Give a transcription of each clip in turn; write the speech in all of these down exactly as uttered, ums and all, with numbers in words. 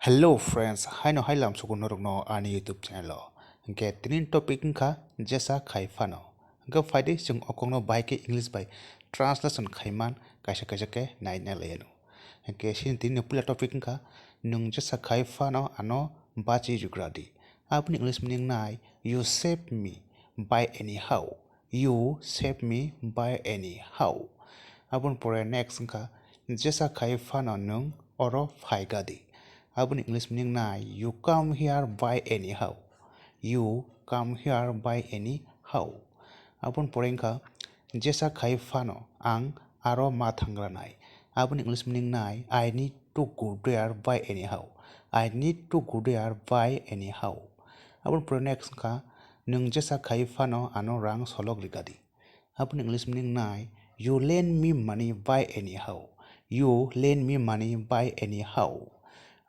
Hello friends, haino hai lamsugo norokno ani YouTube channel o. Hwnkhe tinin topic wngkha jesa khai phano. Hwnkhe phaidi chwng o kokno bai khe English bai translation khaiman kaisa kaisa khe naina laiano. Hwnkhe chini tini puila topic wngkha nwng jesa khai phano ano bachi jugradi. Aboni English meaning nai, you save me by anyhow. You save me by anyhow. Aboni pore next wngkha jesa khai phano nwng oro phaigadi. Aboni English meaning nai, you come here by anyhow. You come here by anyhow. Aboni pore wngkha jesa khai phano ang aro ma thangra nai. Aboni English meaning nai, I need to go there by anyhow. I need to go there by anyhow. Aboni pore next wngkha nwng jesa khai phano ano rang solok rigadi. Aboni English meaning nai, you lend me money by anyhow. You lend me money by anyhow.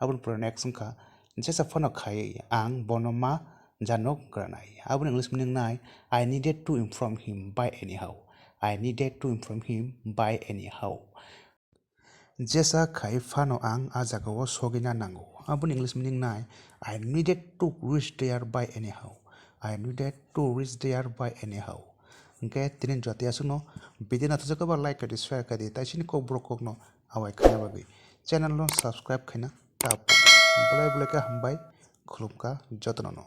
Aboni pore next wngkha jesa phano khai ang bono ma janok granai. Aboni English meaning nai, I needed to inform him by anyhow. I needed to inform him by anyhow. Jesa khai phano ang a jagao sogwina nango. Aboni English meaning nai, I needed to reach there by anyhow. I needed to reach there by anyhow. Hwnkhe tini jotoi aswkno video naithokjak khe ba like khaidi, share khaidi, tai chini kokborok kokno awai khaina bagwi channel no subscribe khaina ta belai belai khe hambai khulumkha jotono no.